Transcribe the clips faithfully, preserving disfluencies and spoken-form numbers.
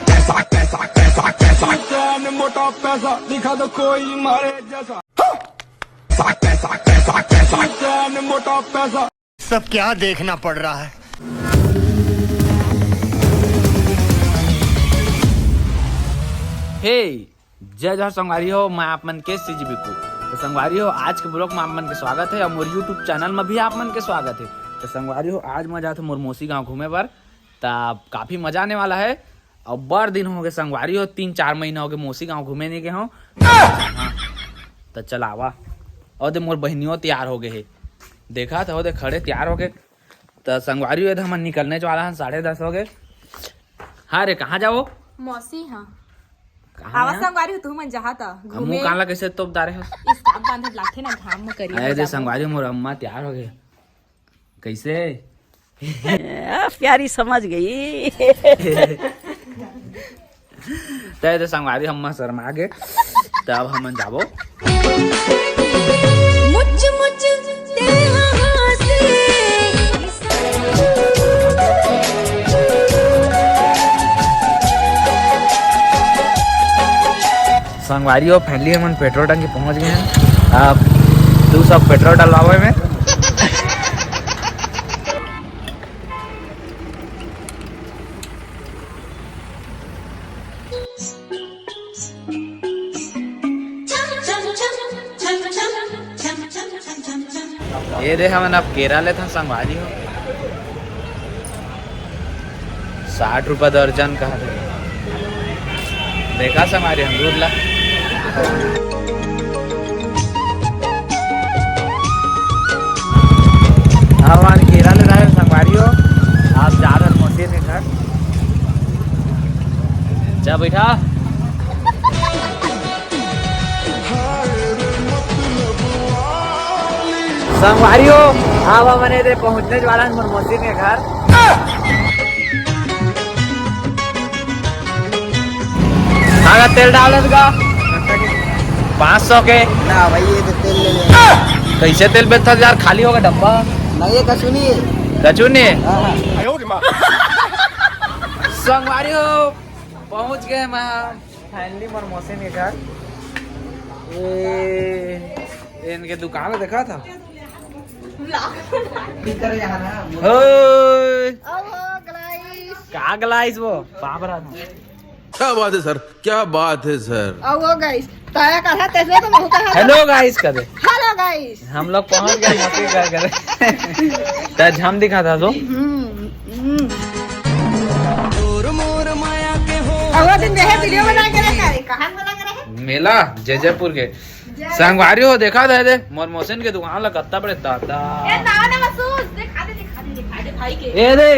पैसा, पैसा, पैसा, पैसा। मोटा पैसा दिखा दो कोई मारे जैसा। पैसा, पैसा, पैसा, पैसा। मोटा पैसा। सब क्या देखना पड़ रहा है? हे, जय जोहार संगवारी हो, मैं आप मन के सीजी बिकू। तो संगवारी हो, आज के ब्लॉग में आप मन के स्वागत है और मोर YouTube चैनल में भी आप मन के स्वागत है। तो संगवारी हो, आज मैं जात हूँ मोर मौसी गाँव घूमे बर। त काफी मजा आने वाला है। और बड़ दिन हो गए संगवारी हो, तीन चार महीना हो गए मौसी गाँव घूमे नहीं गए हो। हाँ, तो चलावा। और दे मोर बहनियों तैयार हो गए है, देखा था, दे खड़े तैयार हो गए। तो संगवारी हो, हमन निकलने वाला है, साढ़े दस हो गए। हाँ रे, कहाँ जाओ? मौसी, हाँ। कहाँ आवा है? संगवारी हो, तू मन जहाँ ता अब घूमे। मुँह काला कैसे तोप डारे हो? स्कार्फ बांधत लागथे ना, घाम में करी अरे हो दे जाबो। संगवारी हो, मोर अम्मा तैयार हो गए। कैसे? आ, प्यारी समझ गई। तय तो संगवारी, हम शर्मा गे, तब हमन जाबो। मुच मुच तेरा हाथ से। संगवारी हो, finally हमन पेट्रोल टंकी पहुंच गए हैं। अब तू सब पेट्रोल डलवावे में। ये दे, हमन अब केरा लेथन संगवारी हो, साठ रुपया दर्जन कहा थे। देखा संगवारी, अंगूर ला। हमन केरा ले रहे संगवारी हो, आप जा रहे मौसी के घर। जा बैठा। संगवारी हो, अब हमन एदे पहुंचने वाला हन मोर मौसी के घर। काला तेल डालत का? पाँच सौ के। ना भाई, ये तो तेल ले ले। कैसे तेल बेचता यार, खाली होगा डब्बा। नहीं, ये कचुनी है। कचुनी? हाँ, हाँ। संगवारी हो, पहुंच गए मैं। Finally मोर मौसी के घर। ए, इनके दुकान में देखा था। ओए। का गलाइस वो? बाबरा था। क्या बात है सर, क्या बात है सर। आओ गाइस, ताया कहा तेजवा तो महू कहा। Hello guys कर दे। Hello guys। हम लोग पहुंच गए मौसी के घर। त हम दिखा था तो। हम्म, हम्म। अगला दिन देखे वीडियो बना के रखा है। कहाँ बना के रखे? मेला जयजयपुर के। जय। संगवारी हो, देखा था दे मोर मौसिन के दुकान ला कत्ता बड़े दादा। ए, नाव ना सूझ, दिखा दे, दिखा दे, दिखा दे भाई के। ए दे,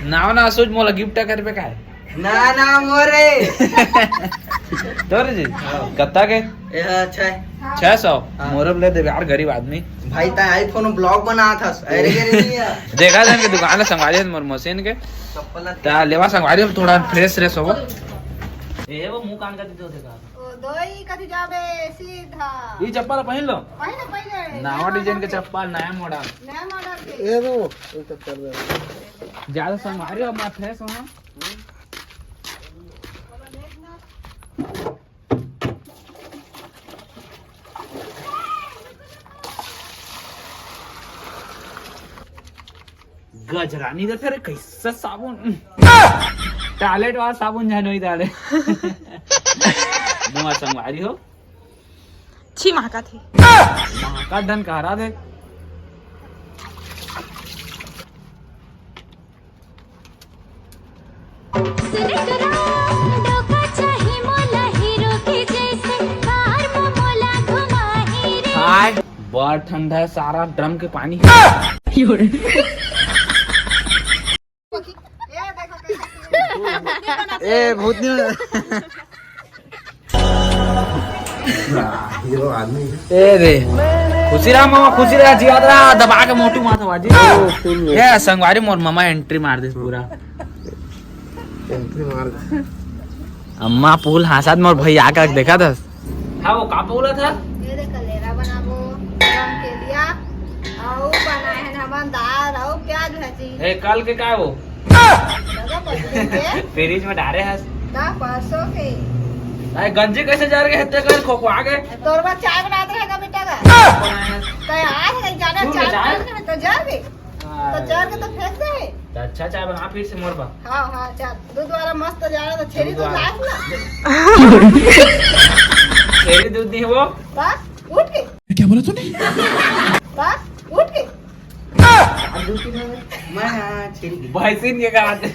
नाव ना सूझ मोला गिफ्ट करबे का है? ना, ना, मोरे। तोरे जी? हाँ। कत्ता के? ए, हाँ, छह। छह सौ? हाँ। मोर ले दे यार, गरीब आदमी। भाई, ता iPhone vlog बना था, अरे, अरे, नहीं है। देखा था इनके दुकान ला संगवारी मोर मौसिन के। चप्पल ला ता लेवा संगवारी, थोड़ा fresh, fresh होबो। ए, वो मुंह कान का दीदी देखा। ओ, दोई कथी जाबे सीधा। ई चप्पल पहिन लो। पहिने, पहिने। नवा design के चप्पल, नया model। नया model के। ए दो, ई चप्पल दे। ज्यादा संगवारी हो, मैं fresh हूँ। गजरानी देखे रे, कैसा साबुन, toilet वाला साबुन जानो ही डाले। मुआ संगवारी हो। छी, महका थे। महका धन कह रहा थे। हाय, बड़ ठंडा है, सारा ड्रम के पानी है। ए, भूतनी। ए रे, खुशी रहा मामा, खुशी रहा, जियात रहा, दबा के मोटू माथा बाजी। ए, संगवारी मोर मामा entry मार दे पूरा। Entry मार दे। अम्मा पुल हांसत मोर भैया का देखा था। हाँ, वो का बोला था? ये देख, कलेरा बनाबो, गरम के लिया, अउ बनाए हन हमन दाल अउ प्याज भाजी। ए, कल के का वो? फ्रिज में डारे हस। का परसों के? अरे गंजी कैसे जर गए? इतने कर खोखवा गए। तोर बर चाय बनात रहेगा बेटा का। कहीं आ है, जाना दूध में चाय चाय? बनात रहे तो जर गए। तो जर के तो फेंक दे। तो अच्छा चाय बना फिर से मोर बा। हाँ, हाँ, चल। दूध वाला मस्त जा रहा तो छेरी दूध दूध वाला। लाए ना। छेरी दूध नहीं वो। बस, उठ के। क्या बोला तूने? बस, उठ के। मैं, हाँ, छेरी दूध। भैंसिन के कराते।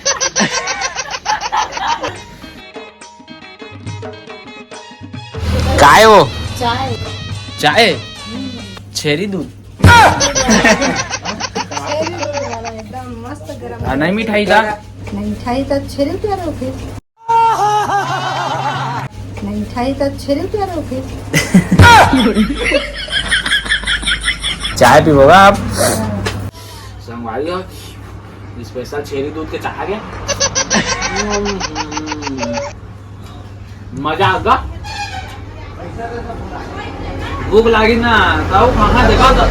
काय वो? चाय। चाय? छेरी दूध। छेरी दूध वाला एकदम मस्त गरम। आ, नहीं मिठाई था? नहीं मिठाई तो छेरी प्यारे होते। नहीं मिठाई तो छेरी प्यारे होते। चाय पीबोगा आप? संगवारी हो, स्पेशल छेरी दूध के चाह के। हम्म। मजा आ गा। भूख लागी ना, तब कहाँ देखा था?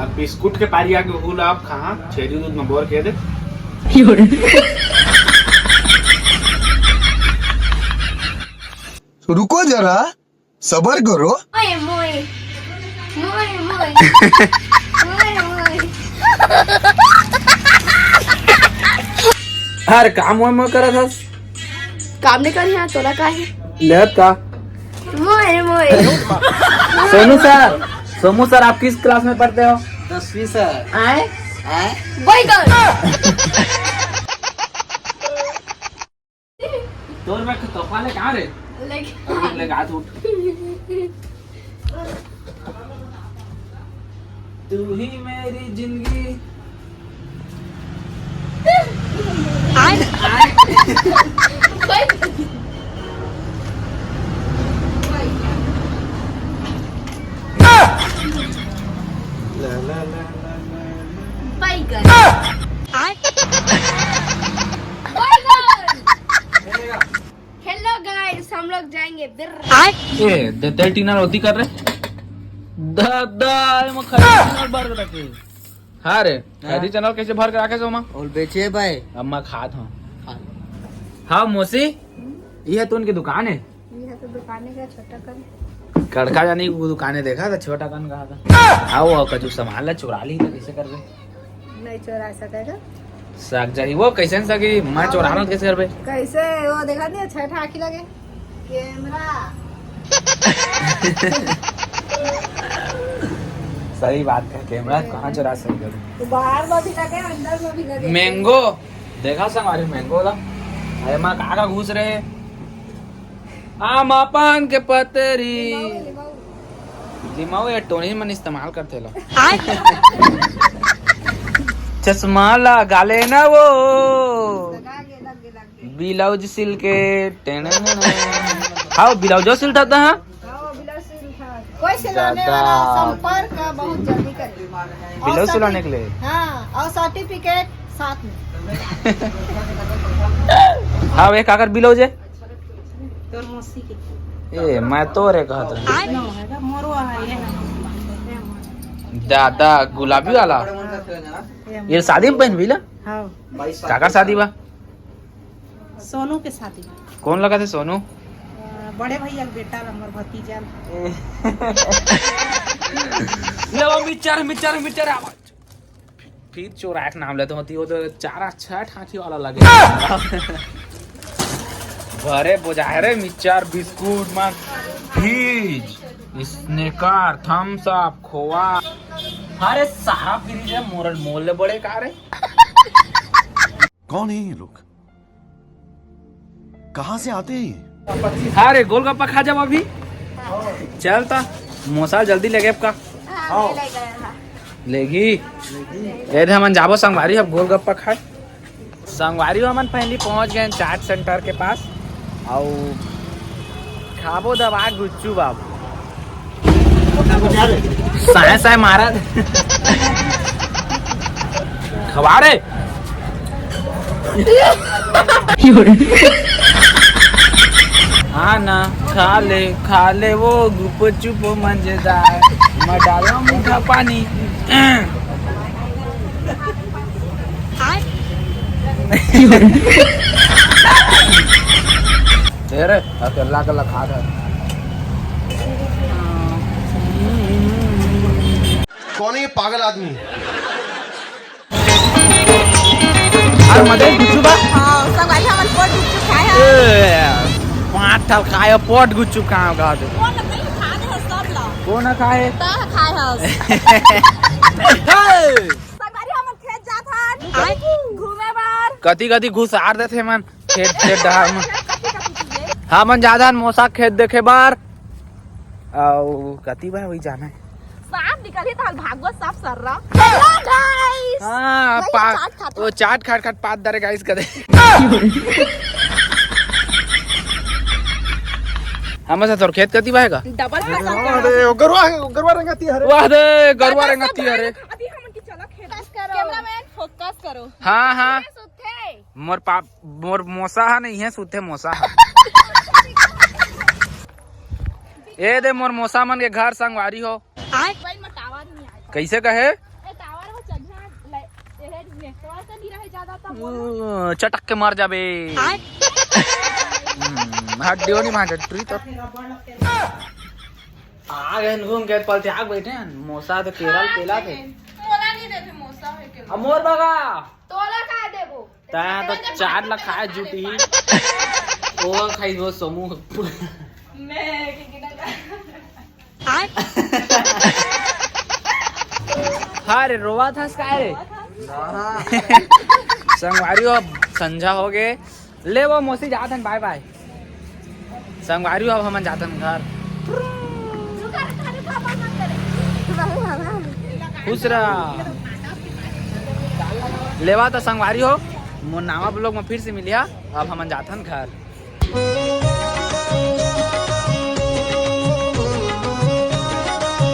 अब बिस्कुट के पारी आगे हुल आप कहाँ छेरी दूध में बोर के दे। रुको जरा, सबर करो। मोए, मोए। मोए, मोए। मोए, मोए। हर काम मोए मोए करत हस। काम नहीं करी, हाँ, तोला का है? लेत का? मोए, मोए। सोनू सर, सोमू सर, आप किस क्लास में पढ़ते हो? दसवीं सर। आए? आए? बैगन। तोर में तोहफा ले कहाँ रे? लेके अभी ले हाथ उठ। तू ही मेरी जिंदगी। आए। आए। ला, ला, ला, ला, ला, ला। बैगन। आए। बैगन। Hello guys, हम लोग जाएंगे बिर। ए, दे तेल टीना रोटी कर रहे। दादा, ए, मैं खरीद टीना भर के रखे। हाँ रे, हाँ। खरीद चैनल कैसे भर के रखे सोमा? और बेचे भाई। अब मैं खात हूँ। खा। हाँ मौसी, ये तो उनकी दुकान है। ये तो दुकान है क्या, छोटा कन? कड़का जाने की दुकान है, देखा था छोटा कन कहा था। हाँ, वो कछु सामान ला चुरा ली तो कैसे कर दे? नहीं चोरा सकेगा। सक जाही वो, कैसे न सकी? मैं चोरा रहा हूँ, कैसे करबे? कैसे वो देखा नहीं, छह ठा आँखी लगे। कैमरा। सही बात है, कैमरा कहाँ चोरा सकते हो? तो बाहर में भी लगे, अंदर में भी लगे। मैंगो, देखा संगवारी मैंगो ला? अरे माँ, कहाँ का घुस रहे? आमा पान के पतरी। लिमाऊ, लिमाऊ। लिमाऊ या टोनी मन इस्तेमाल करथे ला। चश्मा लगा लेना वो। लगा के, लग के, लग के। ब्लाउज सिल के। हाँ, ब्लाउजो सिलता था, हाँ? हाँ, ब्लाउज सिलता। कोई सिलाने दादा। वाला संपर्क बहुत जल्दी करें। ब्लाउज और सिलाने के लिए? सर्टिफिकेट, हाँ, और सर्टिफिकेट साथ में। हाँ, एक आकर ब्लाउज है। तोर मौसी के। ए, मैं तो रे कहत रहे। नो, है का? मोरो है, ये है। दादा, गुलाबी वाला? ये है। ये शादी में पहनबी ला? हाँ। काकर शादी बा? सोनू के शादी बा। कौन लगा थे सोनू? अ, बड़े भैया के बेटा ला, हमर भतीजा ला। ले वो मिचर, मिचर, मिचर आवाज। फिर चोराए के नाम लेते होती, वो तो चारा छह ठाठी वाला लगे। भरे बोझाए रे मिक्सचर, बिस्कुट, मन, फ्रिज, स्नेकर, थम्स अप, खोआ। अरे सारा फ्रिज है, मोरल मोल ले बड़े का रे। कौन है ये लोग? कहाँ से आते हैं ये? हाँ रे, गोलगप्पा खा जाब अभी। चल त, मोसा जल्दी लेगे का। हाँ, ले गया, हाँ। लेगी। ए दे, हमन जाबो संगवारी, अब गोलगप्पा खाए। संगवारी, हमन पहली पहुंच गए चाट सेंटर के पास। अउ खाबो दबा गुच्चू बाबू। साए साए मारा। खवा रे। हाँ ना, खा ले, खा ले वो गुपचुप मजेदार। मैं डाला मीठा पानी। दे रे, अकेला अकेला खा रहा है। कौन है ये पागल आदमी? अरे मदे गुच्चू बा। हाँ, संगवारी हमन पोट गुच्चू खाए हैं। ए, पाँच ठल खाए, पोट गुच्चू खाए का दे। कौन नहीं खा दे है सब ला। कौन खाए? ता खाए है। संगवारी हमन खेत जात हन। आय। घूमे बर। कति कति घुसार देथे मन खेत, खेत डहार मन। हमन जात हन मोसा खेत देखे बर। अउ कति बा वही जाना है। सांप निकलही त भागो सांप सर्रा। Hello guys। हाँ, वही पा-, चाट खात वो हन। चाट खात खात पात दरे guys कदे। हमर से तोर खेत कति बा हे का? Double फसल अरे, वो गरुआ, वो गरुआ रेंगत हे रे। वाह दे, गरुआ रेंगत हे रे। अभी हमन की चला खेत। Focus करो। Cameraman, focus करो। हाँ, हाँ। सुते। मोर पाप, मोर मोसा हा नहीं है, सुते मोसा हा। ए दे मोर मोसा मन के घर संगवारी हो। आय। मोबाइल में टावर नहीं आय। कैसे कहे? ए, टावर हो चढ़ना, ले, ए, नेटवर्क नहीं रहे ज्यादा तब बोलो। ओ, चटक के मर जाबे। आय। हम्म, हड्डियों नहीं भांचा, ट्री तो। आ गए घूम के पलटे आग बैठे हैं, मोसा तो केरल केला थे। मोला नहीं देते मोसा है के। अब मोर बगा। तोला का देबो? ता तो चार ला खाए जुटी ही। ओ खाई वो समूह। मैं के गिना का। हाँ रे, रोवा था काय रे? संगवारी हो, अब संझा हो गए। ले वो मोसी जात हन, bye bye। संगवारी हो, अब हमन जात हन घर। खुश रह। लेवा त संगवारी हो, मोर नावा vlog में फिर से मिलिया। अब हमन जात हन घर।